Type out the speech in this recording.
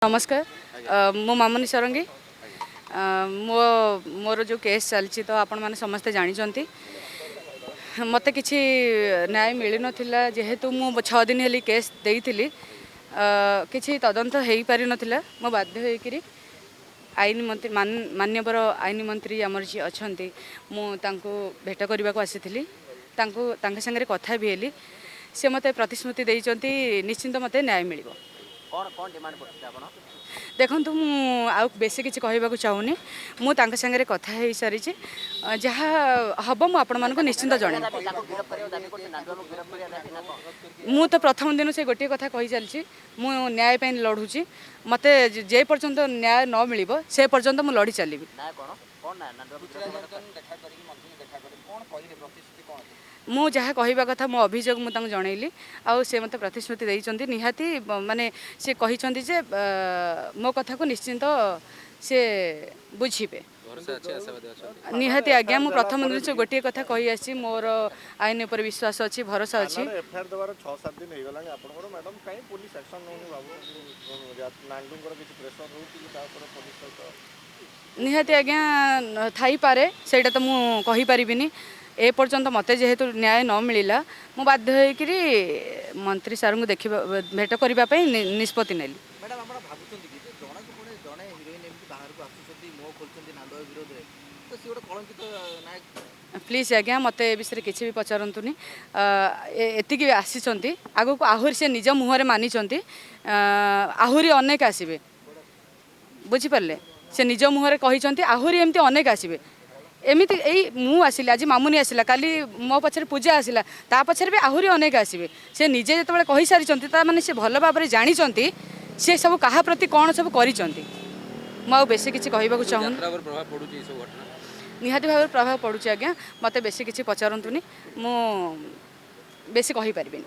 ନମସ୍କାର, ମୁଁ ମାମୁନି ସାରଙ୍ଗୀ। ମୋର ଯେଉଁ କେସ୍ ଚାଲିଛି ତ ଆପଣମାନେ ସମସ୍ତେ ଜାଣିଛନ୍ତି। ମୋତେ କିଛି ନ୍ୟାୟ ମିଳିନଥିଲା, ଯେହେତୁ ମୁଁ 6 ଦିନ ହେଲି କେସ୍ ଦେଇଥିଲି, କିଛି ତଦନ୍ତ ହେଇପାରିନଥିଲା। ମୁଁ ବାଧ୍ୟ ହେଇକରି ଆଇନ ମନ୍ତ୍ରୀ, ମାନ୍ୟବର ଆଇନ ମନ୍ତ୍ରୀ ଆମର ଯିଏ ଅଛନ୍ତି, ମୁଁ ତାଙ୍କୁ ଭେଟ କରିବାକୁ ଆସିଥିଲି। ତାଙ୍କ ସାଙ୍ଗରେ କଥା ବି ହେଲି। ସେ ମୋତେ ପ୍ରତିଶ୍ରୁତି ଦେଇଛନ୍ତି, ନିଶ୍ଚିନ୍ତ ମୋତେ ନ୍ୟାୟ ମିଳିବ। କ'ଣ କ'ଣ ଡିମାଣ୍ଡ କରୁଥିଲେ ଆପଣ? ଦେଖନ୍ତୁ, ମୁଁ ଆଉ ବେଶୀ କିଛି କହିବାକୁ ଚାହୁଁନି। ମୁଁ ତାଙ୍କ ସାଙ୍ଗରେ କଥା ହେଇସାରିଛି। ଯାହା ହେବ ମୁଁ ଆପଣମାନଙ୍କୁ ନିଶ୍ଚିନ୍ତ ଜଣେଇବି। ତାକୁ ଗିରଫ କରିବାକୁ ଦାବି କରୁଛନ୍ତି, ନାଣ୍ଡୁଆକୁ ଗିରଫ କରିବା ଦାବି ନା କ'ଣ? ମୁଁ ତ ପ୍ରଥମ ଦିନ ସେ ଗୋଟିଏ କଥା କହି ଚାଲିଛି, ମୁଁ ନ୍ୟାୟ ପାଇଁ ଲଢ଼ୁଛି। ମୋତେ ଯେ ପର୍ଯ୍ୟନ୍ତ ନ୍ୟାୟ ନ ମିଳିବ, ସେ ପର୍ଯ୍ୟନ୍ତ ମୁଁ ଲଢ଼ି ଚାଲିବି। ନା କ'ଣ କ'ଣ ନା ନାଣ୍ଡୁଆକୁ ଗିରଫ କରିବା ଦରକାର। ଦେଖା କରିକି, ମନ୍ତ୍ରୀଙ୍କୁ ଦେଖା କରିକି କ'ଣ କହିଲେ? ପ୍ରତିଶ୍ରୁତି କ'ଣ ଦେଲେ? ମୁଁ ଯାହା କହିବା କଥା, ମୋ ଅଭିଯୋଗ ମୁଁ ତାଙ୍କୁ ଜଣେଇଲି ଆଉ ସେ ମୋତେ ପ୍ରତିଶ୍ରୁତି ଦେଇଛନ୍ତି। ନିହାତି ମାନେ ସେ କହିଛନ୍ତି ଯେ ମୋ କଥାକୁ ନିଶ୍ଚିନ୍ତ ସେ ବୁଝିବେ। ଭରସା ଅଛି, ଆଶାବାଦୀ ଅଛନ୍ତି? ନିହାତି ଆଜ୍ଞା, ମୁଁ ପ୍ରଥମ ଦିନ ସେ ଗୋଟିଏ କଥା କହି ଆସିଛି, ମୋର ଆଇନ ଉପରେ ବିଶ୍ୱାସ ଅଛି, ଭରସା ଅଛି। ଥାନାରେ ଏଫଆଇଆର ଦେବାର 6-7 ଦିନ ହେଇଗଲାଣି ଆପଣଙ୍କର ମ୍ୟାଡ଼ାମ, କାହିଁ ପୋଲିସ ଆକ୍ସନ ନେଉନି ଭାବୁଛନ୍ତି? ନାଣ୍ଡୁଙ୍କର କିଛି ପ୍ରେସର ରହୁଛି କି ତା ଉପରେ ପୋଲିସ ସହିତ? ନିହାତି ଆଜ୍ଞା, ଥାଇପାରେ, ସେଇଟା ତ ମୁଁ କହିପାରିବିନି। ଏ ପର୍ଯ୍ୟନ୍ତ ମୋତେ ଯେହେତୁ ନ୍ୟାୟ ନ ମିଳିଲା, ମୁଁ ବାଧ୍ୟ ହେଇକରି ମନ୍ତ୍ରୀ ସାର୍ଙ୍କୁ ଦେଖିବା, ଭେଟ କରିବା ପାଇଁ ନିଷ୍ପତ୍ତି ନେଲି। ମ୍ୟାଡ଼ାମ, ଆପଣ ଭାବୁଛନ୍ତି କି ଯେ ଜଣକୁ ପୁଣି ଜଣେ ହିରୋଇନ୍ ଏମିତି ବାହାରକୁ ଆସୁଛନ୍ତି, ମୁହଁ ଖୋଲୁଛନ୍ତି ନାଣ୍ଡୁଆ ବିରୋଧରେ, ତ ସିଏ ଗୋଟେ କଳଙ୍କିତ ନାୟକ? ପ୍ଲିଜ୍ ଆଜ୍ଞା, ମୋତେ ଏ ବିଷୟରେ କିଛି ବି ପଚାରନ୍ତୁନି। ଏତିକି ଆସିଛନ୍ତି, ଆଗକୁ ଆହୁରି ସେ ନିଜ ମୁହଁରେ ମାନିଛନ୍ତି, ଆହୁରି ଅନେକ ଆସିବେ। ବୁଝିପାରିଲେ? ସେ ନିଜ ମୁହଁରେ କହିଛନ୍ତି, ଆହୁରି ଏମିତି ଅନେକ ଆସିବେ। ଏମିତି ଏଇ ମୁଁ ଆସିଲି ଆଜି, ମାମୁନି ଆସିଲା, କାଲି ମୋ ପଛରେ ପୂଜା ଆସିଲା, ତା ପଛରେ ବି ଆହୁରି ଅନେକ ଆସିବେ। ସେ ନିଜେ ଯେତେବେଳେ କହିସାରିଛନ୍ତି, ତା ମାନେ ସେ ଭଲ ଭାବରେ ଜାଣିଛନ୍ତି ସେ ସବୁ କାହା ପ୍ରତି କ'ଣ ସବୁ କରିଛନ୍ତି। ମୁଁ ଆଉ ବେଶୀ କିଛି କହିବାକୁ ଚାହୁଁନି। ଯାତ୍ରା ଉପରେ ପ୍ରଭାବ ପଡୁଛି ଏସବୁ ଘଟଣା? ନିହାତି ଭାବରେ ପ୍ରଭାବ ପଡ଼ୁଛି ଆଜ୍ଞା। ମୋତେ ବେଶୀ କିଛି ପଚାରନ୍ତୁନି, ମୁଁ ବେଶୀ କହିପାରିବିନି।